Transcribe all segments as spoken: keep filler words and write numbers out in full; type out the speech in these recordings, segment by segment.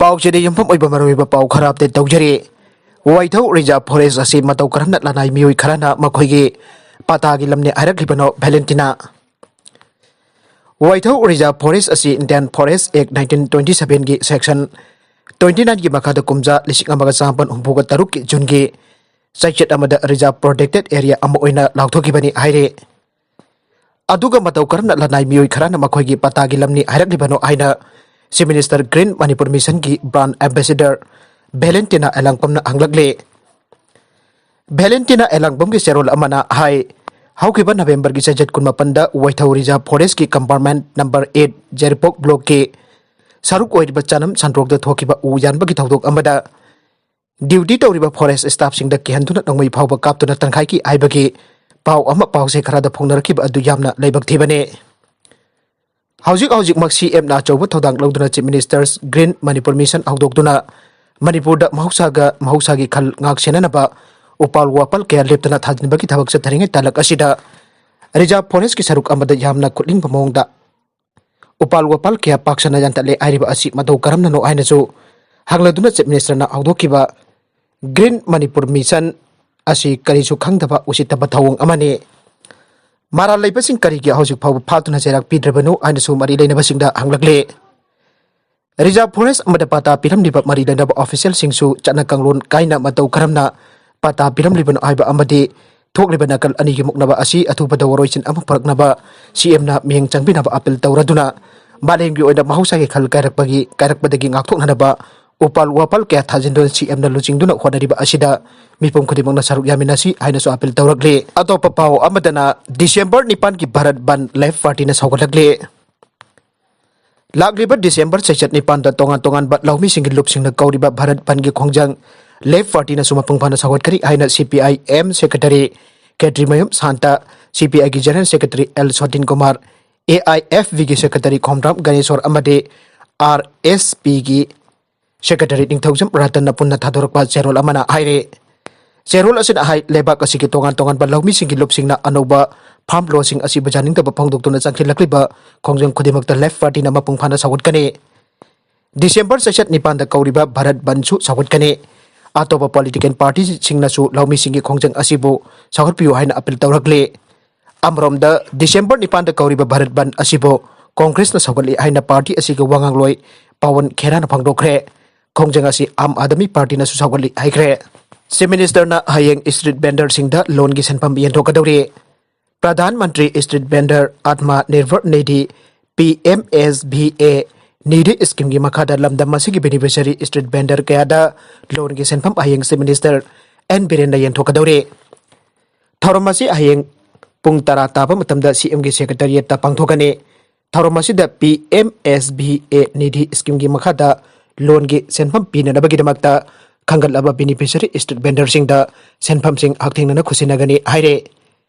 ꯄꯥꯎꯆꯦꯗ ꯌꯨꯝꯐꯝ ꯑꯣꯏꯕ ꯃꯔꯨꯑꯣꯏꯕ ꯄꯥꯎ ꯈꯔ ꯑꯞꯗꯦꯠ ꯇꯧꯖꯔꯤ꯫ ꯋꯥꯏꯊꯧ ꯔꯤꯖꯥꯔꯚ ꯐꯣꯔꯦꯁ ꯑꯁꯤ ꯃꯇꯧ ꯀꯔꯝꯅ ꯂꯅꯥꯏ ꯃꯤꯑꯣꯏ ꯈꯔꯅ ꯃꯈꯣꯏꯒꯤ ꯄꯇꯥꯒꯤ ꯂꯝꯅꯤ ꯍꯥꯏꯔꯛꯂꯤꯕꯅꯣ? ꯚꯦꯂꯦꯟꯇꯤꯅꯥ꯫ ꯋꯥꯏꯊꯧ ꯔꯤꯖꯥꯔꯚ ꯐꯣꯔꯦꯁ ꯑꯁꯤ Indian Forest Act nineteen twenty seven ꯒꯤ section twenty nine ꯒꯤ ꯃꯈꯥꯗ ꯀꯨꯝꯖꯥ ꯂꯤꯁꯤꯡ ꯑꯃꯒ ꯆꯥꯃꯥꯄꯟ ꯍꯨꯝꯐꯨꯒ ꯇꯔꯨꯛꯀꯤ ꯖꯨꯟꯒꯤ ꯆꯩꯆꯠ ꯑꯃꯗ ꯔꯤꯖꯥꯔꯚ ꯄ꯭ꯔꯣꯇꯦꯛꯇꯦꯗ ꯑꯦꯔꯤꯌꯥ ꯑꯃ ꯑꯣꯏꯅ ꯂꯥꯎꯊꯣꯛꯈꯤꯕꯅꯤ ꯍꯥꯏꯔꯤ꯫ ꯑꯗꯨꯒ ꯃꯇꯧ ꯀꯔꯝꯅ ꯂꯅꯥꯏ ꯃꯤꯑꯣꯏ ꯈꯔꯅ ꯃꯈꯣꯏꯒꯤ ꯄꯇꯥꯒꯤ ꯂꯝꯅꯤ ꯍꯥꯏꯔꯛꯂꯤꯕꯅꯣ ꯍꯥꯏꯅ Chief Minister Green Manipur Mission ꯒꯤ brand ambassador ꯚꯦꯂꯦꯟꯇꯤꯅꯥ ꯑꯦꯂꯥꯡꯕꯝꯅ ꯍꯪꯂꯛꯂꯦ꯫ ꯚꯦꯂꯦꯟꯇꯤꯅꯥ ꯑꯦꯂꯥꯡꯕꯝꯒꯤ ꯆꯦꯔꯣꯜ ꯑꯃꯅ ꯍꯥꯏ, ꯍꯧꯈꯤꯕ ꯅꯕꯦꯝꯕꯔꯒꯤ ꯆꯩꯆꯠ ꯀꯨꯟꯃꯥꯄꯟꯗ ꯋꯥꯏꯊꯧ ꯔꯤꯖꯥꯔꯚ ꯐꯣꯔꯦꯁꯀꯤ ꯀꯝꯄꯥꯔꯠꯃꯦꯟ ꯅꯝꯕꯔ ꯑꯩꯠ ꯖꯦꯔꯤꯄꯣꯛ ꯕ꯭ꯂꯣꯛꯀꯤ ꯁꯔꯨꯛ ꯑꯣꯏꯔꯤꯕ ꯆꯅꯝ ꯁꯟꯗ꯭ꯔꯣꯛꯇ ꯊꯣꯛꯈꯤꯕ ꯎ ꯌꯥꯟꯕꯒꯤ ꯊꯧꯗꯣꯛ ꯑꯃꯗ ꯗ꯭ꯌꯨꯇꯤ ꯇꯧꯔꯤꯕ ꯐꯣꯔꯦꯁ ꯁ꯭ꯇꯥꯐꯁꯤꯡꯗ ꯀꯤꯍꯟꯗꯨꯅ ꯅꯣꯡꯃꯩ ꯐꯥꯎꯕ ꯀꯥꯞꯇꯨꯅ ꯇꯪꯈꯥꯏꯈꯤ ꯍꯥꯏꯕꯒꯤ ꯄꯥꯎ ꯑꯃ ꯄꯥꯎꯆꯦ ꯈꯔꯗ ꯐꯣꯡꯅꯔꯛꯈꯤꯕ ꯑꯗꯨ ꯌꯥꯝꯅ ꯂꯥꯏꯕꯛ ꯊꯤꯕꯅꯤ꯫ ꯍꯧꯖꯤꯛ ꯍꯧꯖꯤꯛ ꯃꯁꯤ ꯑꯦꯞꯅ ꯑꯆꯧꯕ ꯊꯧꯗꯥꯡ ꯂꯧꯗꯨꯅ Chief Minister Green Manipur Mission ꯍꯧꯗꯣꯛꯇꯨꯅ ꯃꯅꯤꯄꯨꯔꯗ ꯃꯍꯧꯁꯥꯒ ꯃꯍꯧꯁꯥꯒꯤ ꯈꯜ ꯉꯥꯛ ꯁꯦꯟꯅꯅꯕ ꯎꯄꯥꯜ ꯋꯥꯄꯥꯜ ꯀꯌꯥ ꯂꯦꯞꯇꯅ ꯊꯥꯖꯤꯟꯕꯒꯤ ꯊꯕꯛ ꯆꯠꯊꯔꯤꯉꯩ ꯇꯥꯂꯛ ꯑꯁꯤꯗ ꯔꯤꯖꯥꯔꯚ ꯐꯣꯔꯦꯁꯀꯤ ꯁꯔꯨꯛ ꯑꯃꯗ ꯌꯥꯝꯅ ꯈꯨꯠꯅꯤꯡꯕ ꯃꯑꯣꯡꯗ ꯎꯄꯥꯜ ꯋꯥꯄꯥꯜ ꯀꯌꯥ ꯄꯥꯛꯁꯟꯅ ꯌꯥꯟꯊꯠꯂꯦ ꯍꯥꯏꯔꯤꯕ ꯑꯁꯤ ꯃꯇꯧ ꯀꯔꯝꯅꯅꯣ ꯍꯥꯏꯅꯁꯨ ꯍꯪꯂꯗꯨꯅ Chief Minister ꯅ ꯍꯧꯗꯣꯛꯈꯤꯕ Green Manipur Mission ꯑꯁꯤ ꯀꯔꯤꯁꯨ ꯈꯪꯗꯕ ꯎꯁꯤꯠꯇꯕ ꯊꯧꯑꯣꯡ ꯑꯃꯅꯤ꯫ ꯃꯔꯥꯜ ꯂꯩꯕꯁꯤꯡ ꯀꯔꯤꯒꯤ ꯍꯧꯖꯤꯛ ꯐꯥꯎꯕ ꯐꯥꯗꯨꯅ ꯆꯩꯔꯥꯛ ꯄꯤꯗ꯭ꯔꯕꯅꯣ ꯍꯥꯏꯅꯁꯨ ꯃꯔꯤ ꯂꯩꯅꯕꯁꯤꯡꯗ ꯍꯪꯂꯛꯂꯦ꯫ ꯔꯤꯖꯥꯔꯚ ꯐꯣꯔꯦꯁ ꯑꯃꯗ ꯄꯇꯥ ꯄꯤꯔꯝꯂꯤꯕ ꯃꯔꯤ ꯂꯩꯅꯕ ꯑꯣꯐꯤꯁꯤꯌꯦꯜꯁꯤꯡꯁꯨ ꯆꯠꯅ ꯀꯥꯡꯂꯣꯟ ꯀꯥꯏꯅ ꯃꯇꯧ ꯀꯔꯝꯅ ꯄꯇꯥ ꯄꯤꯔꯝꯂꯤꯕꯅꯣ ꯍꯥꯏꯕ ꯑꯃꯗꯤ ꯊꯣꯛꯂꯤꯕ ꯅꯥꯀꯜ ꯑꯅꯤꯒꯤ ꯃꯨꯛꯅꯕ ꯑꯁꯤ ꯑꯊꯨꯕꯗ ꯋꯥꯔꯣꯏꯁꯤꯟ ꯑꯃ ꯄꯨꯔꯛꯅꯕ ꯁꯤ ꯑꯦꯝꯅ ꯃꯤꯠꯌꯦꯡ ꯆꯪꯕꯤꯅꯕ ꯑꯥꯄꯤꯜ ꯇꯧꯔꯗꯨꯅ ꯃꯥꯂꯦꯝꯒꯤ ꯑꯣꯏꯅ ꯃꯍꯧꯁꯥꯒꯤ ꯈꯜ ꯀꯥꯏꯔꯛꯄꯒꯤ, ꯀꯥꯏꯔꯛꯄꯗꯒꯤ ꯉꯥꯛꯊꯣꯛꯅꯅꯕ ꯎꯄꯥꯜ ꯋꯥꯄꯥꯜ ꯀꯌꯥ ꯊꯥꯖꯤꯟꯗꯨꯅ ꯁꯤ ꯑꯦꯝꯅ ꯂꯨꯆꯤꯡꯗꯨꯅ ꯍꯣꯠꯅꯔꯤꯕ ꯑꯁꯤꯗ ꯃꯤꯄꯨꯝ ꯈꯨꯗꯤꯡꯃꯛꯅ ꯁꯔꯨꯛ ꯌꯥꯃꯤꯟꯅꯁꯤ ꯍꯥꯏꯅꯁꯨ ꯑꯥꯄꯤꯜ ꯇꯧꯔꯛꯂꯤ꯫ ꯑꯇꯣꯞꯄ ꯄꯥꯎ ꯑꯃꯗꯅ ꯗꯤꯁꯦꯝꯕꯔ ꯅꯤꯄꯥꯟꯒꯤ ꯚꯥꯔꯠ ꯕꯟꯗ ꯂꯦꯐ ꯄꯥꯔꯇꯤꯅ ꯁꯧꯒꯠꯂꯛꯂꯤ꯫ ꯂꯥꯛꯂꯤꯕ ꯗꯤꯁꯦꯝꯕꯔ ꯆꯩꯆꯠ ꯅꯤꯄꯥꯟꯗ ꯇꯣꯉꯥꯟ ꯇꯣꯉꯥꯟꯕ ꯂꯧꯃꯤꯁꯤꯡꯒꯤ ꯂꯨꯞꯁꯤꯡꯅ ꯀꯧꯔꯤꯕ ꯚꯥꯔꯠ ꯕꯟꯗꯒꯤ ꯈꯣꯡꯖꯪ ꯂꯦꯐ ꯄꯥꯔꯇꯤꯅꯁꯨ ꯃꯄꯨꯡ ꯐꯥꯅ ꯁꯧꯒꯠꯀꯅꯤ ꯍꯥꯏꯅ C P I M secretary Khetrimayum Santa, C P ꯑꯥꯏꯒꯤ general secretary L Sotin Kumar, A I F ꯕꯤꯒꯤ ꯁꯦꯀ꯭ꯔꯦꯇꯔꯤ ꯈꯣꯝꯗ꯭ꯔꯥꯝ ꯒꯅꯦꯁꯣꯔ ꯑꯃꯗꯤ ꯑꯥꯔ ꯑꯦꯁ ꯄꯤꯒꯤ ꯁꯦꯀ꯭ꯔꯦꯇꯔꯤ ꯅꯤꯡꯊꯧꯖꯝ ꯔꯇꯟꯅ ꯄꯨꯟꯅ ꯊꯥꯗꯣꯔꯛꯄ ꯆꯦꯔꯣꯜ ꯑꯃꯅ ꯍꯥꯏꯔꯤ꯫ ꯆꯦꯔꯣꯜ ꯑꯁꯤꯅ ꯍꯥꯏ, ꯂꯩꯕꯥꯛ ꯑꯁꯤꯒꯤ ꯇꯣꯉꯥꯟ ꯇꯣꯉꯥꯟꯕ ꯂꯧꯃꯤꯁꯤꯡꯒꯤ ꯂꯨꯞꯁꯤꯡꯅ ꯑꯅꯧꯕ ꯐꯥꯔꯝ ꯂꯣꯁꯤꯡ ꯑꯁꯤꯕꯨ ꯌꯥꯅꯤꯡꯗꯕ ꯐꯣꯡꯗꯣꯛꯇꯨꯅ ꯆꯪꯁꯤꯜꯂꯛꯂꯤꯕ ꯈꯣꯡꯖꯪ ꯈꯨꯗꯤꯡꯃꯛꯇ ꯂꯦꯐ ꯄꯥꯔꯇꯤꯅ ꯃꯄꯨꯡ ꯐꯥꯅ ꯁꯧꯒꯠꯀꯅꯤ꯫ ꯗꯤꯁꯦꯝꯕꯔ ꯆꯩꯆꯠ ꯅꯤꯄꯥꯟꯗ ꯀꯧꯔꯤꯕ ꯚꯥꯔꯠ ꯕꯟꯁꯨ ꯁꯧꯒꯠꯀꯅꯤ꯫ ꯑꯇꯣꯞꯄ ꯄꯣꯂꯤꯇꯤꯀꯦꯜ ꯄꯥꯔꯇꯤꯁꯤꯡꯅꯁꯨ ꯂꯧꯃꯤꯁꯤꯡꯒꯤ ꯈꯣꯡꯖꯪ ꯑꯁꯤꯕꯨ ꯁꯧꯒꯠꯄꯤꯌꯨ ꯍꯥꯏꯅ ꯑꯄꯤꯜ ꯇꯧꯔꯛꯂꯤ꯫ ꯑꯃꯔꯣꯝꯗ, ꯗꯤꯁꯦꯝꯕꯔ ꯅꯤꯄꯥꯟꯗ ꯀꯧꯔꯤꯕ ꯚꯥꯔꯠ ꯕꯟ ꯑꯁꯤꯕꯨ ꯀꯣꯡꯒ꯭ꯔꯦꯁꯅ ꯁꯧꯒꯠꯂꯤ ꯍꯥꯏꯅ ꯄꯥꯔꯇꯤ ꯑꯁꯤꯒꯤ ꯋꯥ ꯉꯥꯡꯂꯣꯏ ꯄꯋꯟ ꯈꯦꯔꯥꯅ ꯐꯣꯡꯗꯣꯛꯈ꯭ꯔꯦ꯫ ꯈꯣꯡꯖꯪ ꯑꯁꯤ ꯑꯥꯝ ꯑꯥꯗꯃꯤ ꯄꯥꯔꯇꯤꯅꯁꯨ ꯁꯧꯒꯠꯂꯤ ꯍꯥꯏꯈ꯭ꯔꯦ꯫ ꯆꯤꯐ ꯃꯤꯅꯤꯁꯇꯔꯅ ꯍꯌꯦꯡ ꯁ꯭ꯇ꯭ꯔꯤꯠ ꯚꯦꯟꯗꯔꯁꯤꯡꯗ ꯂꯣꯟꯒꯤ ꯁꯦꯟꯐꯝ ꯌꯦꯟꯊꯣꯛꯀꯗꯧꯔꯤ꯫ Pradhan Mantri street vendor Atma Nirbhar Nidhi, P M S V A Nidhi ꯁ꯭ꯀꯤꯝꯒꯤ ꯃꯈꯥꯗ ꯂꯝꯗꯝ ꯑꯁꯤꯒꯤ ꯕꯦꯅꯤꯐꯤꯁꯔꯤ ꯁ꯭ꯇ꯭ꯔꯤꯠ ꯚꯦꯟꯗꯔ ꯀꯌꯥꯗ ꯂꯣꯟꯒꯤ ꯁꯦꯟꯐꯝ ꯍꯌꯦꯡ ꯆꯤꯐ ꯃꯤꯅꯤꯁꯇꯔ ꯑꯦꯟ ꯕꯤꯔꯦꯟꯅ ꯌꯦꯟꯊꯣꯛꯀꯗꯧꯔꯤ꯫ ꯊꯧꯔꯝ ꯑꯁꯤ ꯍꯌꯦꯡ ꯄꯨꯡ ꯇꯔꯥ ꯇꯥꯕ ꯃꯇꯝꯗ ꯁꯤ ꯑꯦꯝꯒꯤ ꯁꯦꯀ꯭ꯔꯦꯇꯔꯤꯌꯦꯠꯇ ꯄꯥꯡꯊꯣꯛꯀꯅꯤ꯫ ꯊꯧꯔꯝ ꯑꯁꯤꯗ ꯄꯤ M S V A Nidhi ꯁ꯭ꯀꯤꯝꯒꯤ ꯃꯈꯥꯗ ꯂꯣꯟꯒꯤ ꯁꯦꯟꯐꯝ ꯄꯤꯅꯅꯕꯒꯤꯗꯃꯛꯇ ꯈꯟꯒꯠꯂꯕ ꯕꯦꯅꯤꯐꯤꯁꯔꯤ ꯁ꯭ꯇ꯭ꯔꯤꯠ ꯚꯦꯟꯗꯔꯁꯤꯡꯗ ꯁꯦꯟꯐꯝꯁꯤꯡ ꯍꯛꯊꯦꯡꯅꯅ ꯈꯨꯠꯁꯤꯟꯅꯒꯅꯤ ꯍꯥꯏꯔꯦ꯫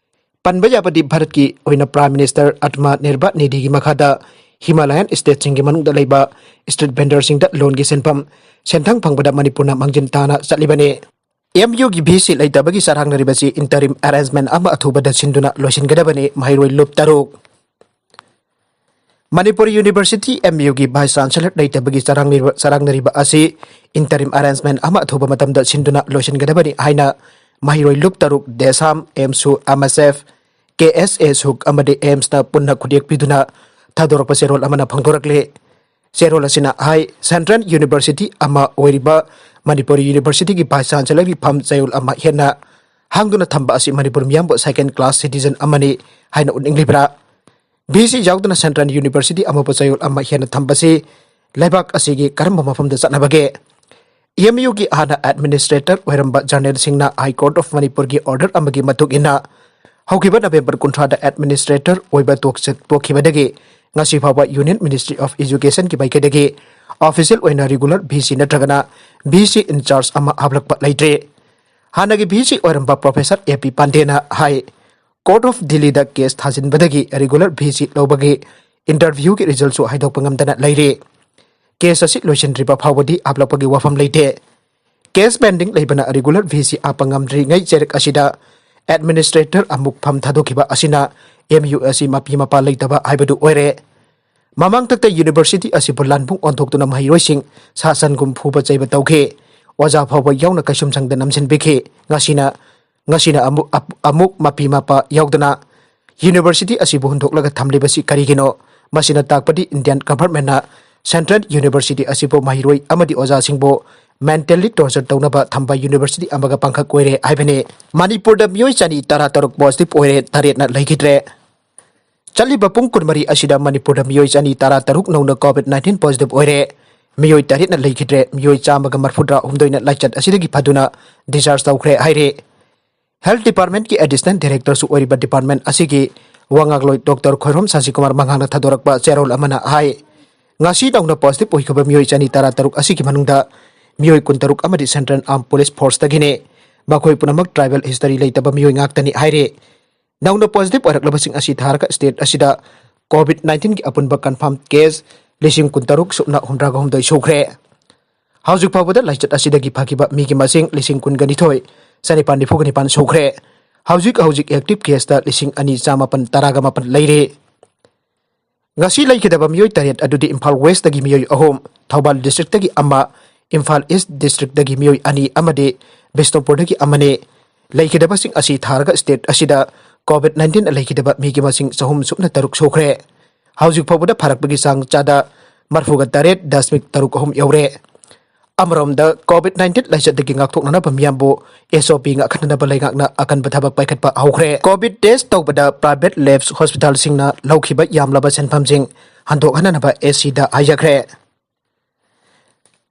ꯄꯟꯕ ꯌꯥꯕꯗꯤ, ꯚꯥꯔꯠꯀꯤ ꯑꯣꯏꯅ ꯄ꯭ꯔꯥꯏꯝ ꯃꯤꯅꯤꯁꯇꯔ ꯑꯥꯠꯃ ꯅꯤꯔꯚꯔ ꯅꯤꯙꯤꯒꯤ ꯃꯈꯥꯗ ꯍꯤꯃꯥꯂꯌꯟ ꯁ꯭ꯇꯦꯠꯁꯤꯡꯒꯤ ꯃꯅꯨꯡꯗ ꯂꯩꯕ ꯁ꯭ꯇ꯭ꯔꯤꯠ ꯚꯦꯟꯗꯔꯁꯤꯡꯗ ꯂꯣꯟꯒꯤ ꯁꯦꯟꯐꯝ ꯁꯦꯟꯊꯪ ꯐꯪꯕꯗ ꯃꯅꯤꯄꯨꯔꯅ ꯃꯥꯡꯖꯤꯟ ꯇꯥꯅ ꯆꯠꯂꯤꯕꯅꯤ꯫ ꯑꯦꯝ ꯌꯨꯒꯤ ꯚꯤ ꯁꯤ ꯂꯩꯇꯕꯒꯤ ꯆꯔꯥꯡꯅꯔꯤꯕꯁꯤ ꯏꯟꯇꯔꯤꯝ ꯑꯦꯔꯦꯟꯖꯃꯦꯟ ꯑꯃ ꯑꯊꯨꯕꯗ ꯁꯤꯟꯗꯨꯅ ꯂꯣꯏꯁꯤꯟꯒꯗꯕꯅꯤ, ꯃꯍꯩꯔꯣꯏ ꯂꯨꯞ ꯇꯔꯨꯛ꯫ ꯃꯅꯤꯄꯨꯔ ꯌꯨꯅꯤꯚꯔꯁꯤꯇꯤ, ꯑꯦꯝ ꯌꯨꯒꯤ ꯚꯥꯏꯁ ꯆꯥꯟꯁꯦꯂꯔ ꯂꯩꯇꯕꯒꯤ ꯆꯔꯥꯡꯅꯔꯤꯕ, ꯆꯔꯥꯡꯅꯔꯤꯕ ꯑꯁꯤ ꯏꯟꯇꯔꯤꯝ ꯑꯦꯔꯦꯟꯖꯃꯦꯟ ꯑꯃ ꯑꯊꯨꯕ ꯃꯇꯝꯗ ꯁꯤꯟꯗꯨꯅ ꯂꯣꯏꯁꯤꯟꯒꯗꯕꯅꯤ ꯍꯥꯏꯅ ꯃꯍꯩꯔꯣꯏ ꯂꯨꯞ ꯇꯔꯨꯛ, ꯗꯦꯁꯥꯝ, ꯑꯦꯝꯁꯨ, ꯑꯦꯝ ꯑꯦꯁ ꯑꯦꯐ, ꯀꯦ ꯑꯦꯁ ꯑꯦ ꯁꯨꯛ ꯑꯃꯗꯤ ꯑꯦꯝꯁꯅ ꯄꯨꯟꯅ ꯈꯨꯗꯦꯛ ꯄꯤꯗꯨꯅ ꯊꯥꯗꯣꯔꯛꯄ ꯆꯦꯔꯣꯜ ꯑꯃꯅ ꯐꯣꯡꯗꯣꯔꯛꯂꯤ꯫ ꯆꯦꯔꯣꯜ ꯑꯁꯤꯅ ꯍꯥꯏ, ꯁꯦꯟꯇ꯭ꯔꯦꯜ ꯌꯨꯅꯤꯚꯔꯁꯤꯇꯤ ꯑꯃ ꯑꯣꯏꯔꯤꯕ ꯃꯅꯤꯄꯨꯔ ꯌꯨꯅꯤꯚꯔꯁꯤꯇꯤꯒꯤ ꯚꯥꯏꯁ ꯆꯥꯟꯁꯦꯂꯔꯒꯤ ꯐꯝ ꯆꯌꯣꯜ ꯑꯃ ꯍꯦꯟꯅ ꯍꯥꯡꯗꯨꯅ ꯊꯝꯕ ꯑꯁꯤ ꯃꯅꯤꯄꯨꯔ ꯃꯤꯌꯥꯝꯕꯨ ꯁꯦꯀꯦꯟ ꯀ꯭ꯂꯥꯁ ꯁꯤꯇꯤꯖꯟ ꯑꯃꯅꯤ ꯍꯥꯏꯅ ꯎꯠꯅꯤꯡꯂꯤꯕ꯭ꯔꯥ? ꯚꯤ ꯁꯤ ꯌꯥꯎꯗꯅ ꯁꯦꯟꯇ꯭ꯔꯦꯜ ꯌꯨꯅꯤꯚꯔꯁꯤꯇꯤ ꯑꯃꯕꯨ ꯆꯌꯣꯜ ꯑꯃ ꯍꯦꯟꯅ ꯊꯝꯕꯁꯤ ꯂꯩꯕꯥꯛ ꯑꯁꯤꯒꯤ ꯀꯔꯝꯕ ꯃꯐꯝꯗ ꯆꯠꯅꯕꯒꯦ? ꯑꯦꯝ ꯌꯨꯒꯤ ꯍꯥꯟꯅ ꯑꯦꯗꯃꯤꯅꯤꯁꯇ꯭ꯔꯦꯇꯔ ꯑꯣꯏꯔꯝꯕ ꯖꯔꯅꯦꯜꯁꯤꯡꯅ ꯍꯥꯏ ꯀꯣꯔꯠ ꯑꯣꯐ ꯃꯅꯤꯄꯨꯔꯒꯤ ꯑꯣꯔꯗꯔ ꯑꯃꯒꯤ ꯃꯇꯨꯡ ꯏꯟꯅ ꯍꯧꯈꯤꯕ ꯅꯕꯦꯝꯕꯔ ꯀꯨꯟꯊ꯭ꯔꯥꯗ ꯑꯦꯗꯃꯤꯅꯤꯁꯇ꯭ꯔꯦꯇꯔ ꯑꯣꯏꯕ ꯇꯣꯛꯆ-, ꯇꯣꯛꯈꯤꯕꯗꯒꯤ ꯉꯁꯤ ꯐꯥꯎꯕ ꯌꯨꯅꯤꯌꯟ ꯃꯤꯅꯤꯁꯇ꯭ꯔꯤ ꯑꯣꯐ ꯏꯖꯨꯀꯦꯁꯟꯒꯤ ꯃꯥꯏꯀꯩꯗꯒꯤ ꯑꯣꯐꯤꯁꯤꯌꯦꯜ ꯑꯣꯏꯅ ꯔꯤꯒꯨꯂꯔ ꯚꯤ ꯁꯤ ꯅꯠꯇ꯭ꯔꯒꯅ ꯚꯤ ꯁꯤ ꯏꯟꯆꯥꯔꯖ ꯑꯃ ꯍꯥꯞꯂꯛꯄ ꯂꯩꯇ꯭ꯔꯤ꯫ ꯍꯥꯟꯅꯒꯤ ꯚꯤ ꯁꯤ ꯑꯣꯏꯔꯝꯕ ꯄ꯭ꯔꯣꯐꯦꯁꯔ ꯑꯦ ꯄꯤ ꯄꯥꯟꯗꯦꯅ ꯍꯥꯏ, ꯀꯣꯔꯠ ꯑꯣꯐ ꯗꯤꯜꯂꯤꯗ ꯀꯦꯁ ꯊꯥꯖꯤꯟꯕꯗꯒꯤ ꯔꯤꯒꯨꯂꯔ ꯚꯤ ꯁꯤ ꯂꯧꯕꯒꯤ ꯏꯟꯇꯔꯚ꯭ꯌꯨꯒꯤ ꯔꯤꯖꯜꯁꯨ ꯍꯥꯏꯗꯣꯛꯄ ꯉꯝꯗꯅ ꯂꯩꯔꯤ꯫ ꯀꯦꯁ ꯑꯁꯤ ꯂꯣꯏꯁꯤꯟꯗ꯭ꯔꯤꯕ ꯐꯥꯎꯕꯗꯤ ꯍꯥꯞꯂꯛꯄꯒꯤ ꯋꯥꯐꯝ ꯂꯩꯇꯦ꯫ ꯀꯦꯁ ꯄꯦꯟꯗꯤꯡ ꯂꯩꯕꯅ ꯔꯤꯒꯨꯂꯔ ꯚꯤ ꯁꯤ ꯍꯥꯞꯄ ꯉꯝꯗ꯭ꯔꯤꯉꯩ ꯆꯩꯔꯛ ꯑꯁꯤꯗ ꯑꯦꯗꯃꯤꯅꯤꯁꯇ꯭ꯔꯦꯇꯔ ꯑꯃꯨꯛ ꯐꯝ ꯊꯥꯗꯣꯛꯈꯤꯕ ꯑꯁꯤꯅ ꯑꯦꯝ ꯌꯨ ꯑꯁꯤ ꯃꯄꯤ ꯃꯄꯥ ꯂꯩꯇꯕ ꯍꯥꯏꯕꯗꯨ ꯑꯣꯏꯔꯦ꯫ ꯃꯃꯥꯡꯊꯛꯇ university ꯑꯁꯤꯕꯨ ꯂꯥꯟꯕꯨꯡ ꯑꯣꯟꯊꯣꯛꯇꯨꯅ ꯃꯍꯩꯔꯣꯏꯁꯤꯡ ꯁꯥ ꯁꯟꯒꯨꯝ ꯐꯨꯕ ꯆꯩꯕ ꯇꯧꯈꯤ꯫ ꯑꯣꯖꯥ ꯐꯥꯎꯕ ꯌꯥꯎꯅ ꯀꯩꯁꯨꯝꯁꯪꯗ ꯅꯝꯁꯤꯟꯕꯤꯈꯤ꯫ ꯉꯁꯤꯅ, ꯉꯁꯤꯅ ꯑꯃꯨꯛ, ꯑꯞ-, ꯑꯃꯨꯛ ꯃꯄꯤ ꯃꯄꯥ ꯌꯥꯎꯗꯅ university ꯑꯁꯤꯕꯨ ꯍꯨꯟꯗꯣꯛꯂꯒ ꯊꯝꯂꯤꯕꯁꯤ ꯀꯔꯤꯒꯤꯅꯣ? ꯃꯁꯤꯅ ꯇꯥꯛꯄꯗꯤ Indian governmentꯅ central university ꯑꯁꯤꯕꯨ ꯃꯍꯩꯔꯣꯏ ꯑꯃꯗꯤ ꯑꯣꯖꯥꯁꯤꯡꯕꯨ mentally torture ꯇꯧꯅꯕ ꯊꯝꯕ university ꯑꯃꯒ ꯄꯥꯡꯈꯛ ꯑꯣꯏꯔꯦ ꯍꯥꯏꯕꯅꯤ꯫ ꯃꯅꯤꯄꯨꯔꯗ ꯃꯤꯑꯣꯏ ꯆꯅꯤ ꯇꯔꯥ ꯇꯔꯨꯛ positive ꯑꯣꯏꯔꯦ, ꯇꯔꯦꯠꯅ ꯂꯩꯈꯤꯗ꯭ꯔꯦ꯫ ꯆꯠꯂꯤꯕ ꯄꯨꯡ ꯀꯨꯟꯃꯔꯤ ꯑꯁꯤꯗ ꯃꯅꯤꯄꯨꯔꯗ ꯃꯤꯑꯣꯏ ꯆꯅꯤ ꯇꯔꯥ ꯇꯔꯨꯛ ꯅꯧꯅ COVID nineteen positive ꯑꯣꯏꯔꯦ꯫ ꯃꯤꯑꯣꯏ ꯇꯔꯦꯠꯅ ꯂꯩꯈꯤꯗ꯭ꯔꯦ꯫ ꯃꯤꯑꯣꯏ ꯆꯥꯝꯃꯒ ꯃꯔꯤꯐꯨꯇꯔꯥ ꯍꯨꯝꯗꯣꯏꯅ ꯂꯥꯏꯆꯠ ꯑꯁꯤꯗꯒꯤ ꯐꯗꯨꯅ discharge ꯇꯧꯈ꯭ꯔꯦ ꯍꯥꯏꯔꯤ꯫ Health Departmentꯀꯤ Additional Directorꯁꯨ ꯑꯣꯏꯔꯤꯕ department ꯑꯁꯤꯒꯤ ꯋꯥꯉꯥꯡꯂꯣꯏ Doctor ꯈꯣꯏꯔꯣꯝ ꯁꯥꯁꯤꯀꯨꯃꯥꯔ ꯃꯉꯥꯜꯅ ꯊꯥꯗꯣꯔꯛꯄ ꯆꯦꯔꯣꯜ ꯑꯃꯅ ꯍꯥꯏ, ꯉꯁꯤ ꯅꯧꯅ positive ꯑꯣꯏꯈꯤꯕ ꯃꯤꯑꯣꯏ ꯆꯅꯤ ꯇꯔꯥ ꯇꯔꯨꯛ ꯑꯁꯤꯒꯤ ꯃꯅꯨꯡꯗ ꯃꯤꯑꯣꯏ ꯀꯨꯟꯇꯔꯨꯛ ꯑꯃꯗꯤ Central Armed Police Forceꯇꯒꯤꯅꯤ꯫ ꯃꯈꯣꯏ ꯄꯨꯝꯅꯃꯛ tribal history ꯂꯩꯇꯕ ꯃꯤꯑꯣꯏ ꯉꯥꯛꯇꯅꯤ ꯍꯥꯏꯔꯤ꯫ ꯅꯧꯅ positive ꯑꯣꯏꯔꯛꯂꯕꯁꯤꯡ ꯑꯁꯤ ꯊꯥꯔꯒ state ꯑꯁꯤꯗ COVID nineteenꯒꯤ ꯑꯄꯨꯟꯕ confirm case ꯂꯤꯁꯤꯡ ꯀꯨꯟꯇꯔꯨꯛ ꯁꯨꯞꯅ ꯍꯨꯝꯗ꯭ꯔꯥꯒ ꯍꯨꯝꯗꯣꯏ ꯁꯨꯈ꯭ꯔꯦ꯫ ꯍꯧꯖꯤꯛ ꯐꯥꯎꯕꯗ ꯂꯥꯏꯆꯠ ꯑꯁꯤꯗꯒꯤ ꯐꯈꯤꯕ ꯃꯤꯒꯤ ꯃꯁꯤꯡ ꯂꯤꯁꯤꯡ ꯀꯨꯟꯒ ꯅꯤꯊꯣꯏ ꯆꯅꯤꯄꯥꯟ ꯅꯤꯐꯨꯒ ꯅꯤꯄꯥꯟ ꯁꯨꯈ꯭ꯔꯦ꯫ ꯍꯧꯖꯤꯛ ꯍꯧꯖꯤꯛ active caseꯇ ꯂꯤꯁꯤꯡ ꯑꯅꯤ ꯆꯥꯃꯥꯄꯟ ꯇꯔꯥꯒ ꯃꯥꯄꯟ ꯂꯩꯔꯤ꯫ ꯉꯁꯤ ꯂꯩꯈꯤꯗꯕ ꯃꯤꯑꯣꯏ ꯇꯔꯦꯠ ꯑꯗꯨꯗꯤ ꯏꯝꯐꯥꯜ Westꯇꯒꯤ ꯃꯤꯑꯣꯏ ꯑꯍꯨꯝ, ꯊꯧꯕꯥꯜ districtꯇꯒꯤ ꯑꯃ, ꯏꯝꯐꯥꯜ East districtꯇꯒꯤ ꯃꯤꯑꯣꯏ ꯑꯅꯤ ꯑꯃꯗꯤ ꯕꯤꯁꯅꯨꯄꯨꯔꯗꯒꯤ ꯑꯃꯅꯤ꯫ ꯂꯩꯈꯤꯗꯕꯁꯤꯡ ꯑꯁꯤ ꯊꯥꯔꯒ state ꯑꯁꯤꯗ COVID nineteen ꯂꯩꯈꯤꯗꯕ ꯃꯤꯒꯤ ꯃꯁꯤꯡ ꯆꯍꯨꯝ ꯁꯨꯞꯅ ꯇꯔꯨꯛ ꯁꯨꯈ꯭ꯔꯦ꯫ ꯍꯧꯖꯤꯛ ꯐꯥꯎꯕꯗ ꯐꯔꯛꯄꯒꯤ ꯆꯥꯡ ꯆꯥꯗ ꯃꯔꯤꯐꯨꯒ ꯇꯔꯦꯠ ꯗꯁꯃꯤꯛ ꯇꯔꯨꯛ ꯑꯍꯨꯝ ꯌꯧꯔꯦ꯫ ꯑꯃꯔꯣꯝꯗ, COVID nineteen ꯂꯥꯏꯆꯠꯇꯒꯤ ꯉꯥꯛꯊꯣꯛꯅꯅꯕ ꯃꯤꯌꯥꯝꯕꯨ SOP ꯉꯥꯛꯍꯟꯅꯅꯕ ꯂꯩꯉꯥꯛꯅ ꯑꯀꯟꯕ ꯊꯕꯛ ꯄꯥꯏꯈꯠꯄ ꯍꯧꯈ꯭ꯔꯦ꯫ COVID test ꯇꯧꯕꯗ private labs hospitalꯁꯤꯡꯅ ꯂꯧꯈꯤꯕ ꯌꯥꯝꯂꯕ ꯁꯦꯟꯐꯝꯁꯤꯡ ꯍꯟꯗꯣꯛꯍꯟꯅꯅꯕ ACꯗ ꯍꯥꯏꯖꯈ꯭ꯔꯦ꯫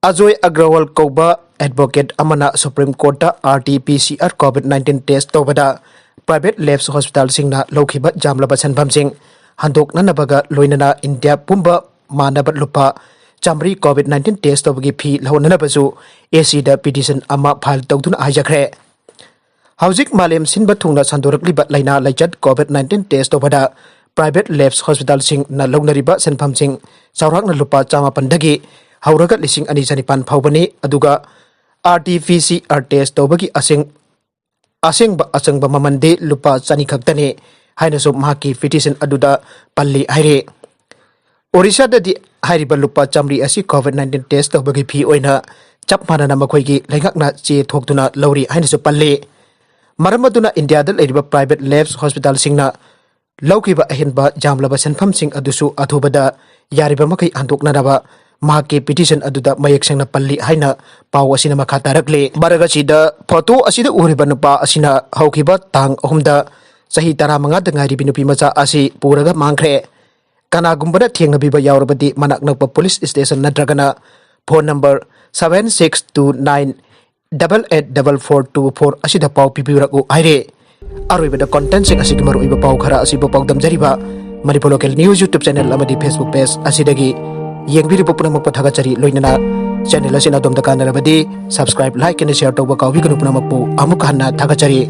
ꯑꯖꯣꯏ ꯑꯒ꯭ꯔꯋꯥꯜ ꯀꯧꯕ advocate ꯑꯃꯅ Supreme Courtꯇ RT-PCR COVID nineteen test ꯇꯧꯕꯗ private labs hospitalꯁꯤꯡꯅ ꯂꯧꯈꯤꯕ ꯌꯥꯝꯂꯕ ꯁꯦꯟꯐꯝꯁꯤꯡ ꯍꯟꯗꯣꯛꯅꯅꯕꯒ ꯂꯣꯏꯅꯅ ꯏꯟꯗꯤꯌꯥ ꯄꯨꯝꯕ ꯃꯥꯟꯅꯕ ꯂꯨꯄꯥ ꯆꯥꯃꯔꯤ COVID nineteen test ꯇꯧꯕꯒꯤ fee ꯂꯧꯍꯟꯅꯅꯕꯁꯨ ACꯗ petition ꯑꯃ file ꯇꯧꯗꯨꯅ ꯍꯥꯏꯖꯈ꯭ꯔꯦ꯫ ꯍꯧꯖꯤꯛ ꯃꯥꯂꯦꯝ ꯁꯤꯟꯕ ꯊꯨꯡꯅ ꯁꯟꯗꯣꯔꯛꯂꯤꯕ ꯂꯥꯏꯅꯥ ꯂꯥꯏꯆꯠ COVID nineteen test ꯇꯧꯕꯗ private labs hospitalꯁꯤꯡꯅ ꯂꯧꯅꯔꯤꯕ ꯁꯦꯟꯐꯝꯁꯤꯡ ꯆꯥꯎꯔꯥꯛꯅ ꯂꯨꯄꯥ ꯆꯥꯃꯥꯄꯟꯗꯒꯤ ꯍꯧꯔꯒ ꯂꯤꯁꯤꯡ ꯑꯅꯤ ꯆꯅꯤꯄꯥꯟ ꯐꯥꯎꯕꯅꯤ꯫ ꯑꯗꯨꯒ RT-PCR test ꯇꯧꯕꯒꯤ ꯑꯁꯦꯡ-, ꯑꯁꯦꯡꯕ ꯑꯆꯪꯕ ꯃꯃꯜꯗꯤ ꯂꯨꯄꯥ ꯆꯅꯤ ꯈꯛꯇꯅꯤ ꯍꯥꯏꯅꯁꯨ ꯃꯍꯥꯛꯀꯤ petition ꯑꯗꯨꯗ ꯄꯜꯂꯤ ꯍꯥꯏꯔꯤ꯫ ꯑꯣꯔꯤꯁꯥꯗꯗꯤ ꯍꯥꯏꯔꯤꯕ ꯂꯨꯄꯥ ꯆꯥꯃꯔꯤ ꯑꯁꯤ COVID nineteen test ꯇꯧꯕꯒꯤ fee ꯑꯣꯏꯅ ꯆꯞ ꯃꯥꯟꯅꯅ ꯃꯈꯣꯏꯒꯤ ꯂꯩꯉꯥꯛꯅ ꯆꯦ ꯊꯣꯛꯇꯨꯅ ꯂꯧꯔꯤ ꯍꯥꯏꯅꯁꯨ ꯄꯜꯂꯤ꯫ ꯃꯔꯝ ꯑꯗꯨꯅ ꯏꯟꯗꯤꯌꯥꯗ ꯂꯩꯔꯤꯕ private labs hospitalꯁꯤꯡꯅ ꯂꯧꯈꯤꯕ ꯑꯍꯦꯟꯕ ꯌꯥꯝꯂꯕ ꯁꯦꯟꯐꯝꯁꯤꯡ ꯑꯗꯨꯁꯨ ꯑꯊꯨꯕꯗ ꯌꯥꯔꯤꯕ ꯃꯈꯩ ꯍꯟꯗꯣꯛꯅꯅꯕ ꯃꯍꯥꯛꯀꯤ petition ꯑꯗꯨꯗ ꯃꯌꯦꯛ ꯁꯦꯡꯅ ꯄꯜꯂꯤ ꯍꯥꯏꯅ ꯄꯥꯎ ꯑꯁꯤꯅ ꯃꯈꯥ ꯇꯥꯔꯛꯂꯤ꯫ ꯃꯔꯛ ꯑꯁꯤꯗ photo ꯑꯁꯤꯗ ꯎꯔꯤꯕ ꯅꯨꯄꯥ ꯑꯁꯤꯅ ꯍꯧꯈꯤꯕ ꯇꯥꯡ ꯑꯍꯨꯝꯗ ꯆꯍꯤ ꯇꯔꯥꯃꯉꯥꯗ ꯉꯥꯏꯔꯤꯕꯤ ꯅꯨꯄꯤ ꯃꯆꯥ ꯑꯁꯤ ꯄꯨꯔꯒ ꯃꯥꯡꯈ꯭ꯔꯦ꯫ ꯀꯅꯥꯒꯨꯝꯕꯅ ꯊꯦꯡꯅꯕꯤꯕ ꯌꯥꯎꯔꯕꯗꯤ ꯃꯅꯥꯛ ꯅꯛꯄ police station ꯅꯠꯇ꯭ꯔꯒꯅ phone number seven six two nine double eight double four two four ꯑꯁꯤꯗ ꯄꯥꯎ ꯄꯤꯕꯤꯔꯛꯎ ꯍꯥꯏꯔꯦ꯫ ꯑꯔꯣꯏꯕꯗ contentꯁꯤꯡ ꯑꯁꯤꯒꯤ ꯃꯔꯨꯑꯣꯏꯕ ꯄꯥꯎ ꯈꯔ ꯑꯁꯤꯕꯨ ꯄꯥꯎꯗꯝꯖꯔꯤꯕ Manipur Local News YouTube channel ꯑꯃꯗꯤ Facebook page ꯑꯁꯤꯗꯒꯤ ꯌꯦꯡꯕꯤꯔꯤꯕ ꯄꯨꯝꯅꯃꯛꯄꯨ ꯊꯥꯒꯠꯆꯔꯤ꯫ ꯂꯣꯏꯅꯅ channel ꯑꯁꯤꯅ ꯑꯗꯣꯝꯗ ꯀꯥꯟꯅꯔꯕꯗꯤ subscribe, like ꯑꯃꯗꯤ share ꯇꯧꯕ ꯀꯥꯎꯕꯤꯒꯅꯨ꯫ ꯄꯨꯝꯅꯃꯛꯄꯨ ꯑꯃꯨꯛ ꯍꯟꯅ ꯊꯥꯒꯠꯆꯔꯤ꯫